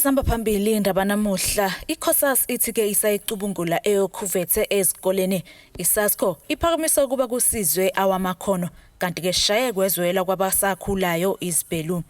Ezihamba phambili indaba namuhla, iCosas ithi-ke isayicubungula eyokhuvethe ezikoleni. ISASCO iphakamisa ukuba kusizwe awamakhono, kanti-ke sishaye kwezwela kwabasakhulayo izibhelu.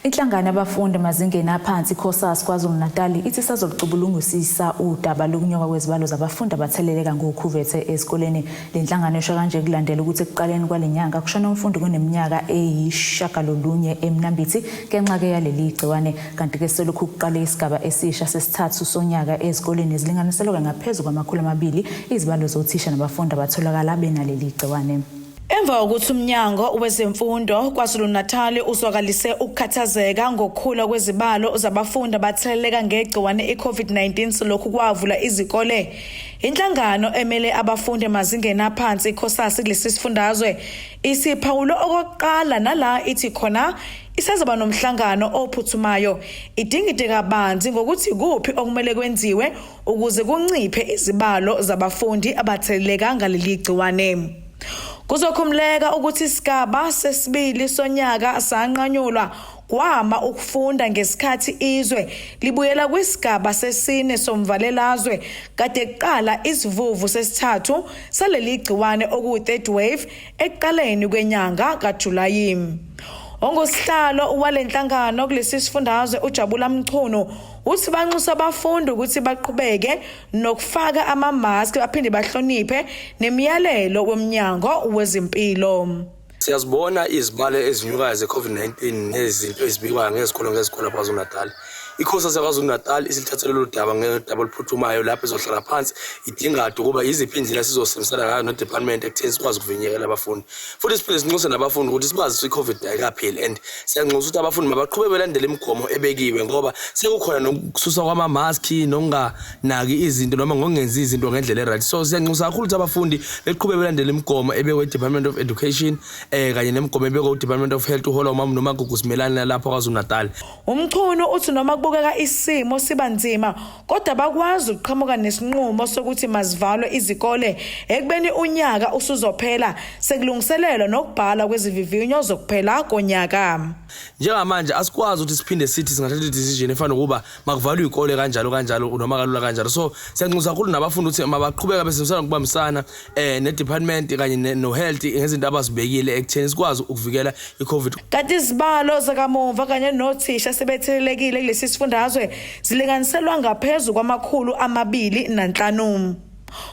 Inhlangano yabafundi emazingeni aphansi iCosas KwaZulu-Natal ithi isazolicubulungusisa udaba lokunyuka kwezibalo zabafundi abatheleleka ngokhuvethe ezikoleni. Le nhlangano isho kanje kulandela ukuthi ekuqaleni kwale nyanga kushone umfundi koneminyaka eyishagalolunye eMnambithi ngenxa-ke yaleli gciwane. Kanti-ke selokhu kuqale isigaba esisha sesithathu sonyaka ezikoleni zilinganiselwa ngaphezu kwama-200 izibalo zothisha nabafundi abatholakala benaleli gciwane. Emva kokuthi uMnyango wezeMfundo KwaZulu-Natal uzwakalise ukukhathazeka ngokukhula kwezibalo zabafundi abatheleleka ngegciwane i-COVID-19 selokhu kwavula izikole, inhlangano emele abafundi emazingeni aphansi iCosas kulesi sifundazwe isiphawule okokuqala nala ithi khona isazoba nomhlangano ophuthumayo idingide kabanzi ngokuthi kuphi okumele kwenziwe ukuze kunciphe izibalo zabafundi abatheleleka ngaleli gciwane. Kuzokhumuleka ukuthi isigaba sesibili sonyaka sanqanyulwa kwama ukufunda ngesikhathi izwe libuyela kwisigaba sesine somvalelazwe kade kuqala isivuvu sesithathu saleli gciwane okuwu-third wave ekuqaleni kwenyanga kaJulayi. Ongusihlalo wale nhlangano kulesi sifundazwe uJabula Mchunu uthi banxusa abafundi ukuthi baqhubeke nokufaka ama-mask baphinde bahloniphe nemiyalelo womnyango wezempilo. Siyazibona izibalo ezinyukayo ze-COVID-19 nezinto ezibikwayo ngezikolo ngezikolo KwaZulu-Natal. ICosas yaKwaZulu-Natal isilithathe lolu daba ngedaba oluphuthumayo lapho izohlala phansi idingade ukuba yiziphi indlela esizosebenzisana ngayo no-department ekutheni sikwazi ukuvinyekela abafundi. Futhi siphinde sinxuse nabafundi ukuthi sibazi ukuthi i-COVID ayikapheli and siyanxusa ukuthi abafundi mabaqhubeke belandele imigomo ebekiwe ngoba sekukhona nokususwa kwamamaski nokunganaki izinto noma ngokungenzi izinto ngendlela e-right. So siyanxusa kakhulu ukuthi abafundi beqhubeke belandele imigomo ebekwe i-Department of Education kanye nemigomo ebekwe u-Department of Health uholwa umama Nomagugu Simelane lapho KwaZulu-Natal. UMchunu uthi noma kubukeka isimo siba nzima kodwa bakwazi ukuqhamuka nesinqumo sokuthi mazivalwe izikole ekubeni unyaka usuzophela sekulungiselelwa nokubhala kwezivivinyo zokuphela konyaka. Njengamanje asikwazi ukuthi siphinde sithi singathatha i-decision efana nokuba makuvalwe iy'kole kanjalo kanjalo noma kalula kanjalo. So siyanxusa kakhulu nabafundi ukuthi mabaqhubeke besebenzisana ngokubambisana ne-department kanye no-health ngezinto abazibekile ekutheni sikwazi ukuvikela i-COVID. Kanti izibalo zakamuva kanye nothisha sebethelelekile kulesi sifundazwe zilinganiselwa ngaphezu kwama-205.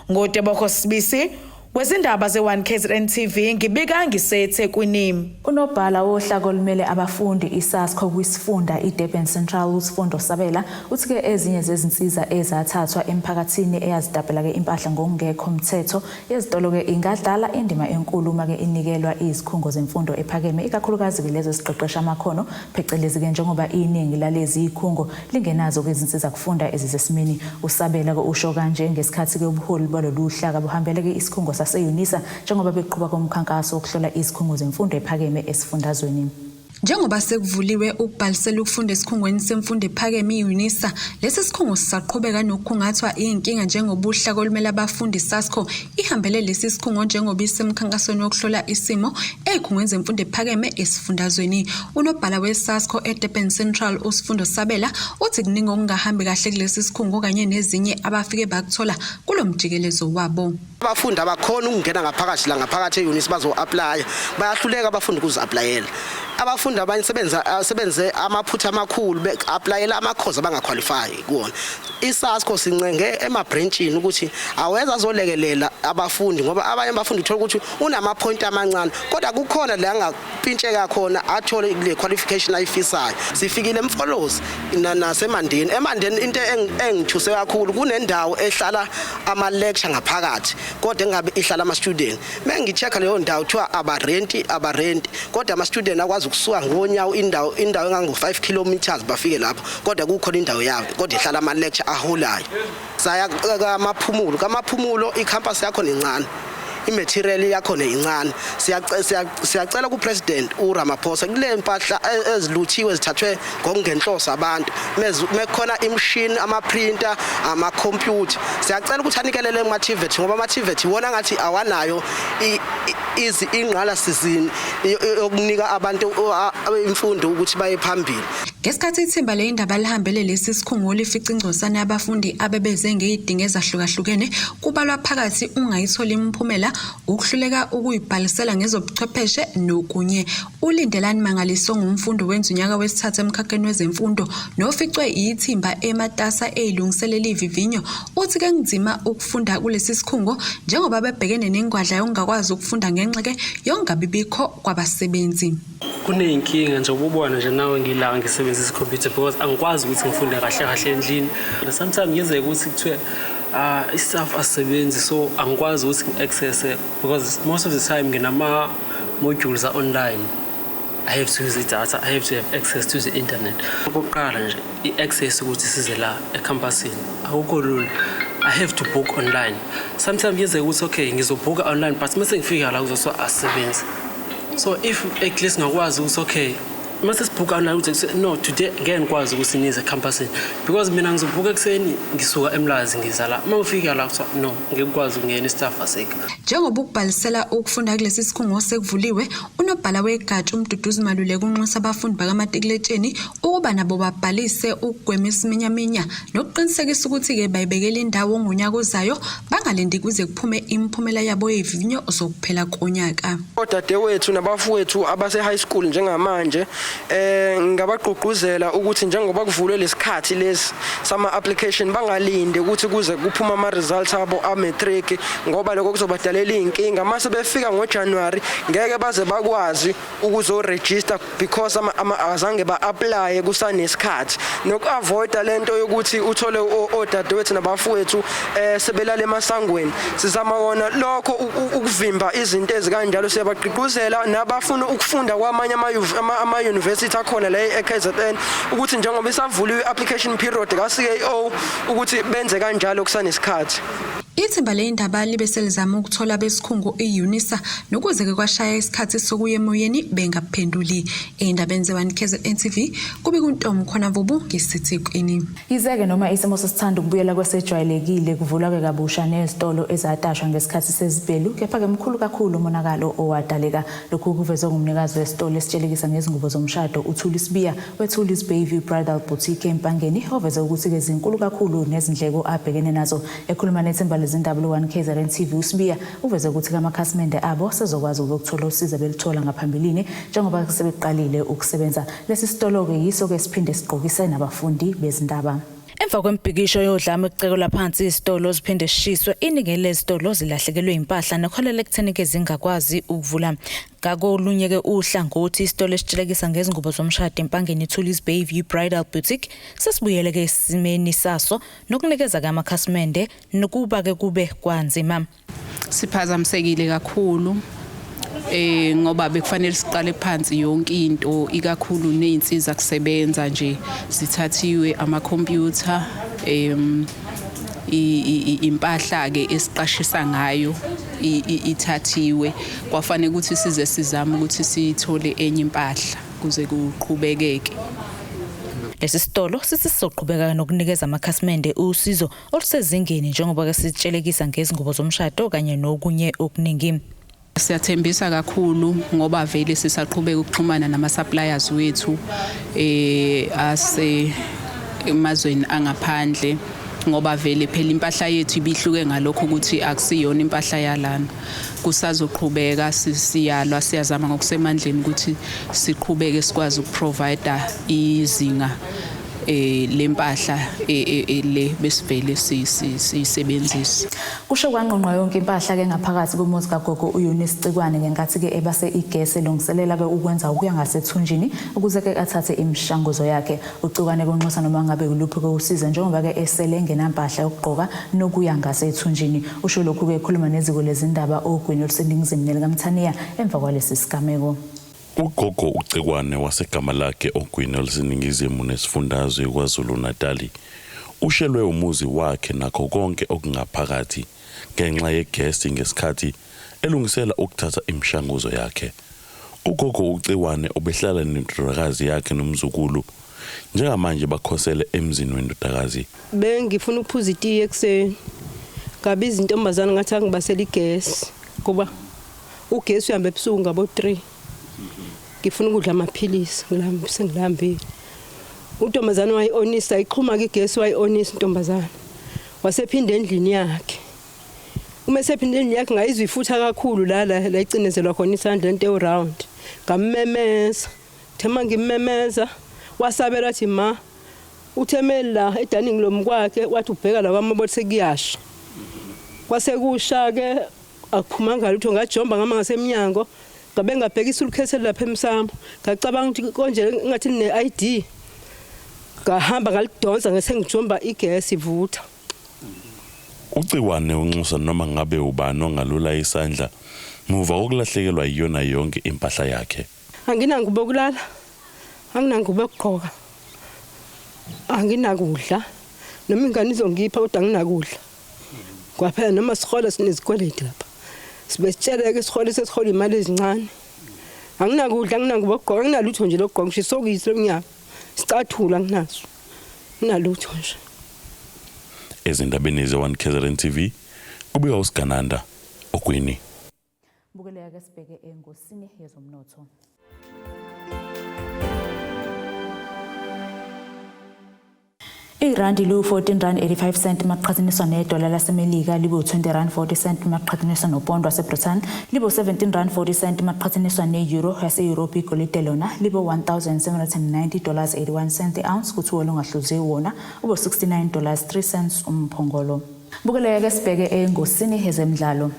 NgoTebogo Sibisi wezindaba ze-1 KZN TV ngibika ngiseThekwini. Unobhala wohlaka olumele abafundi iSASCO kwisifunda iDurban Central uSifundo Sabela uthi-ke ezinye zezinsiza ezathathwa emphakathini eyazitapela-ke impahla ngokungekho mthetho yezitolo-ke ingadlala indima enkulu uma-ke inikelwa izikhungo zemfundo ephakeme ikakhulukazi-ke lezo eziqeqesha amakhono phecelezi-ke njengoba iningi lalezi zikhungo lingenazo-ke izinsiza kufunda ezisesimeni. USabela-ke usho kanje ngesikhathi-ke ubuholi balolu hlaka buhambele-ke isikhungo sase-UNISA njengoba beqhuba komkhankaso wokuhlola izikhungo zemfundo ephakeme esifundazweni. Njengoba sekuvuliwe ukubhalisela ukufunda esikhungweni semfundo ephakeme i-UNISA, lesi sikhungo sisaqhubeka nokukhungathwa iy'nkinga njengoba uhlaka olumele abafundi SASCO ihambele lesi sikhungo njengoba isemkhankasweni wokuhlola isimo ey'khungweni zemfundo ephakeme esifundazweni. Unobhala we-SASCO eDurban Central uSifundo Sabela uthi kuningi okungahambi kahle kulesi sikhungo kanye nezinye abafike bakuthola kulo mjikelezo wabo. Abafundi abakhona ukungena ngaphakathi la ngaphakathi e-UNISA bazo-aplaya, bayahluleka abafundi ukuzi-aplayela. Abafundi abanye sebenze amaphutha amakhulu be-aplayela amakhozi abangakhwalifayi kuwona. ISASCO sincenge emabhrentshini ukuthi aweze azolekelela abafundi ngoba abanye abafundi uthola ukuthi unamaphoyinti amancane kodwa kukhona la angapintsheka khona athole le qualification ayifisayo. Sifikile eMfolozi naseMandeni. EMandeni into engithuse kakhulu kunendawo ehlala ama-lecture ngaphakathi kodwa engabe ihlala ama-student. Mengi-check-a leyo ndawo kuthiwa abarenti kodwa ama-student akwazi ukusuka ngonyawo indawo engango-5 kilometers bafike lapho kodwa kukhona indawo yabo kodwa ihlala ama-lecture aholayo. Saya kaMaphumulo, kaMaphumulo ikhampasi yakhona incane, i-material yakhona incane. Siyacela ku-President uRamaphosa kule mpahla eziluthiwe zithathwe ngokungenhloso abantu mekukhona imishini, ama-printer, amakhompyutha, siyacela ukuthi anikelele kuma-TVET ngoba ama-TVET iwona ngathi awanayo ingqalasizinda yokunika abantu imfundo ukuthi baye phambili. Ngesikhathi ithimba leyindaba lihambele lesi sikhungo lifica ingcosana yabafundi abebeze ngezidingo ezahlukahlukene, kubalwa phakathi ungayitholi imiphumela, ukuhluleka ukuyibhalisela ngezobuchwepheshe nokunye. ULindelani Mangaliso ngumfundi wenza unyaka wesithathu emkhakheni wezemfundo noficwe yithimba ematasa eyilungiselela ivivinyo. Uthi ke kunzima ukufunda kulesi sikhungo njengoba bebhekene nengwadla yokungakwazi ukufunda ngenxa-ke yokungabibikho kwabasebenzi. Kuney'nkinga nje ububona nje nawe ngila ngisebenzisa ikhompyutha because angikwazi ukuthi ngifunde kahle kahle endlini. Sometimes kuyenzeka ukuthi kuthiwe i-staff asisebenzi, so angikwazi ukuthi ngi-access-e because most of the time nginama-modules a-online. I have to use i-data, I have to have access to the internet. Okokuqala nje i-access ukuthi size la ecampusini akukho lula. I have to book online. Sometimes kuyenzeka ukuthi okay, ngizobhuka online, but mase ngifika la kuzothiwa asisebenzi. So if at least ngakwazi ukuthi okay, mase sibhuka online ukuthi no, today ngeke ngikwazi ukuthi nize ecampusini because mina ngizobhuka ekuseni ngisuka eMlazi ngiza la, uma ngifika la kuthiwa no, ngeke ngikwazi ukungena, i-staff asikho. Njengoba ukubhalisela ukufunda kulesi sikhungo sekuvuliwe, unobhala wegatsha uMduduzi Maluleka unxusa abafundi bakamatikuletsheni ukuba nabo babhalise ukugwema isiminyaminya nokuqinisekisa ukuthi-ke bayibekela indawo ngonyaka ozayo, bangalindi kuze kuphume imiphumela yabo yevivinyo zokuphela konyaka. Odadewethu nabafowethu abase high school njengamanje, ngingabagqugquzela ukuthi njengoba kuvulwe lesikhathi lesi sama application, bangalindi ukuthi kuze kuphuma ama results abo a matric, ngoba lokho kuzobadalela inkinga mase befika ngoJanuary, ngeke baze bakwazi ukuzo register because azange ba apply kusanesikhathi. Nokuavoida lento yokuthi uthole odadewethu nabafowethu sebelala emasangweni, sizama wona lokho ukuvimba izinto ezikanjalo. Siyabagqugquzela nabafuna ukufunda kwamanye ama-university akhona la e-KZN ukuthi njengoba isavuliwe i-application period ka-CAO, ukuthi benze kanjalo kusanesikhathi. Ithimba leyindaba libe selizama ukuthola besikhungo i-UNISA, nokuze-ke kwashaya isikhathi sokuya emoyeni bengaphenduli. Ey'ndabeni ze-1 KZN TV, kube kuNtombi khona Mvubu ngiseThekwini. Yize-ke noma isimo sesithanda ukubuyela kwesejwayelekile, kuvulwa-ke kabusha nezitolo ezatashwa ngesikhathi sezibhelu, kepha-ke mkhulu kakhulu umonakalo owadaleka. Lokhu kuvezwe ngumnikazi wesitolo esitshelekisa ngezingubo zomshado uThuli Sibiya weThuli's Bayview Bridal Boutique eMpangeni, oveze ukuthi-ke zinkulu kakhulu nezindleko abhekene nazo. Ekhuluma nethimba lezindaba lo-1 KZN TV, uSibiya uveze ukuthi amakhasimende abo sezokwazi ukuthola usizo belithola ngaphambilini njengoba sebeqalile ukusebenza. Lesi sitolo-ke yiso-ke siphinde sigqokise nabafundi bezindaba. Emva kwemibhikisho yodlame, kucekelwa phansi izitolo ziphinde sishiswe, iningi lezitolo zilahlekelwe impahla nekholela ekutheni-ke zingakwazi ukuvula. Ngakolunye-ke uhlangothi, isitolo esitshelekisa ngezingubo zomshado eMpangeni, Thuli's Bayview Bridal Boutique, sesibuyele-ke esimeni saso nokunikeza-ke amakhasimende nokuba-ke kube kwanzima. Siphazamisekile kakhulu ngoba bekufanele siqale phansi yonke into, ikakhulu nezinsiza kusebenza nje zithathiwe, ama-computer, impahla ke esiqashisa ngayo ithathiwe. Kwafanele ukuthi size sizame ukuthi sithole enye impahla kuze kuqhubekeke. Lesi sitolo sithi sizoqhubeka nokunikeza amakhasimende usizo olusezingeni njengoba-ke sitshelekisa ngezingubo zomshado kanye nokunye okuningi. Siyathembisa kakhulu ngoba vele sisaqhubeka ukuxhumana nama-suppliers wethu ase emazweni angaphandle, ngoba vele phela impahla yethu ibihluke ngalokho ukuthi akusiyona impahla yalana. Kusazoqhubeka, siyalwa, siyazama ngokusemandleni ukuthi siqhubeke sikwazi ukuprovide izinga lempahla le besivele siyisebenzise. Kusho kwanqonqwa yonke impahla-ke ngaphakathi komuzi kagogo u-Eunice Cikwane ngenkathi-ke ebase igesi, elungiselela-ke ukwenza ukuya ngasethunjini ukuze-ke athathe imishanguzo yakhe. UCikwane kunxusa noma ngabe uluphi-ke usizo njengoba-ke esele engenampahla yokugqoka nokuya ngasethunjini. Usho lokhu-ke ekhuluma neziko lezindaba ogwini oluseningizimu nelikaMthaniya emva kwalesi sigameko. Ugogo uCikwane wasegama lakhe ogwini oluseningizimu nesifundazwe KwaZulu-Natali ushelwe umuzi wakhe nakho konke okungaphakathi ngenxa yegesi ngesikhathi elungisela ukuthatha imishanguzo yakhe. Ugogo uCiwane ubehlala nendodakazi yakhe nomzukulu, njengamanje bakhosele emzini wendodakazi. Bengifuna ukuphuza itiye ekuseni, ngabiza intombazane ngathi angibasele igesi ngoba ugesi uhamba ebusuku ngabo 3, ngifuna ukudla amaphilisi, ngilambile, sengilambile. Untombazane wayi-onisa, iqhuma-ke igesi wayi-onisa intombazane. Wasephinde endlini yakhe. Uma esephinde endlini yakhe ngayizwa ifutha kakhulu la la la icinezelwa khona isandla into ewu-round. Ngammemeza. Uthe uma ngimmemeza wasabela wathi ma uthemeli la edaningi lomkwakhe wathi ubheka la kwami bothi sekuyasha. Kwase kusha-ke akuphumanga lutho ngajomba ngama ngasemnyango ngabe ngabhekisa ulukhethelo lapha emsamo ngacabanga ukuthi konje ngathi ne-ID ngahamba ngalidonsa ngese ngijomba igesi ivutha. UCiwane unxusa noma ngabe ubani ongalula isandla muva kokulahlekelwa yiyona yonke impahla yakhe. Anginangubo yokulala, anginangubo yokugqoka, anginakudla noma ingane izongipha kodwa anginakudla. Kwaphela noma sihola sinezikweleti lapha. Sibe sitsheleke isihola sesihola imali ezincane. Anginakudla, anginangubo yokugqoka, anginalutho nje lokugqoka ngisho isokisi lomnyaka. Sicathulo anginaso. Anginalutho nje. Ezindabeni ze-1 KZN TV kubika uSigananda Ogwini. Bukeleka ke sibheke engosini yezomnotho. Irandi liwu-14 rand 85 cent maqhathaniswa nedola laseMelika libu-20 rand 40 cent maqhathaniswa nopondo waseBrithani libu-17 rand 40 cent maqhathaniswa ne-euro yase-Europe. Igolide lona libu-1790 dollars 81 cent i-ounce, kuthiwa olungahluziwe wona ube-69 dollars 3 cents umphongolo. Bukeleke ke sibheke engosini yezemidlalo.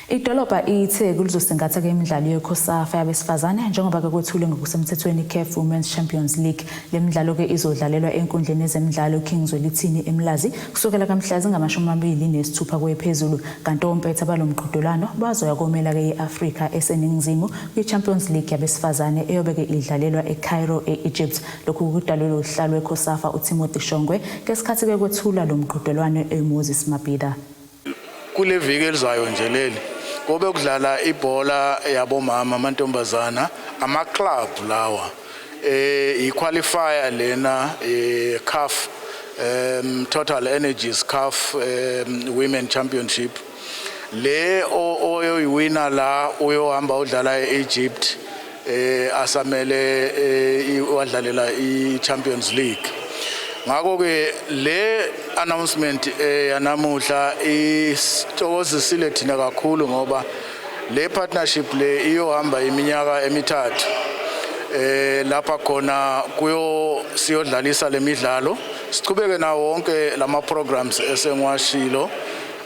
Idolobha iTheku lizosingatha-ke imidlalo yeCOSAFA yabesifazane njengoba-ke kwethulwe ngokusemthethweni i-CAF Women's Champions League. Le midlalo-ke izodlalelwa enkundleni yezemidlalo King Zwelithini eMlazi kusukela kamhla zingama-26 kuye phezulu. Kanti ompetha balo mqhudelwano bazoya komela-ke i-Afrika eseningizimu kwi-Champions League yabesifazane eyobe-ke idlalelwa eCairo e-Egypt. Lokhu kudalulwe usihlalo weCOSAFA uTimothy Shongwe ngesikhathi-ke kwethulwa lo mqhudelwano eMoses Mabhida. Kule viki elizayo nje leli kobe kudlala ibhola yabomama, amantombazana, ama-club lawa, i-qualifier lena, CAF Total Energies CAF Women Championship. Le oyoyiwina la uyohamba udlala e-Egypt, asamele wadlalela i-Champions League. Ngakho ke le announcement yanamuhla isithokozisile thina kakhulu ngoba le partnership le iyohamba iminyaka emithathu, lapha khona kuyo siyodlalisa lemidlalo, sichubeke nawo wonke lama programs esengiwashilo.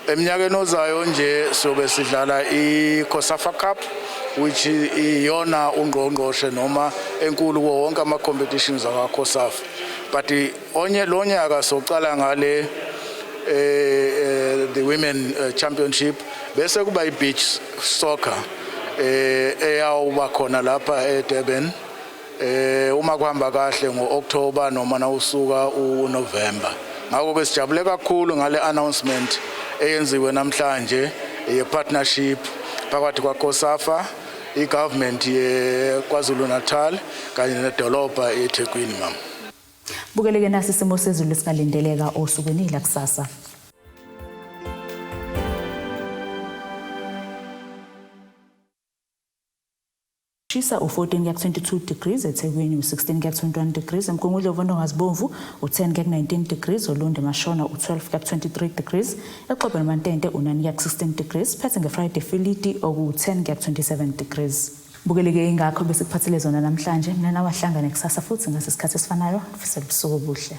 Eminyakeni ozayo nje siyobe sidlala i-COSAFA Cup, which iyona ungqongqoshe noma enkulu kuwo wonke ama competitions aka-COSAFA, but onye lo nyaka socala ngale the women championship, bese kuba i-beach soccer eyawuba khona lapha eDurban, uma kuhamba kahle ngo-October noma nawusuka uNovember. Ngakho ke sijabule kakhulu ngale announcement eyenziwe namhlanje ye partnership phakathi kwaCOSAFA, i-government yeKwaZulu Natal kanye nedolobha eThekwini, mama. Bukeleke nasi isimo sezulu esingalindeleka osukwini lakusasa. Shisa u-14 kuya ku-22 degrees eThekwini, u-16 kuya ku-21 degrees eMgungundlovu, Ondongazibomvu u-10 kuya ku-19 degrees, Olundi Mashona u-12 kuya ku-23 degrees, eXobho noMantente u-9 kuya ku-16 degrees, phethe ngeFriday Filiti oku-10 kuya ku-27 degrees. Bukeleke ingakho besikuphathele zona namhlanje. Mina nawe ahlangane kusasa futhi ngase sikhathi esifanayo. Ngifisela ubusuku obuhle.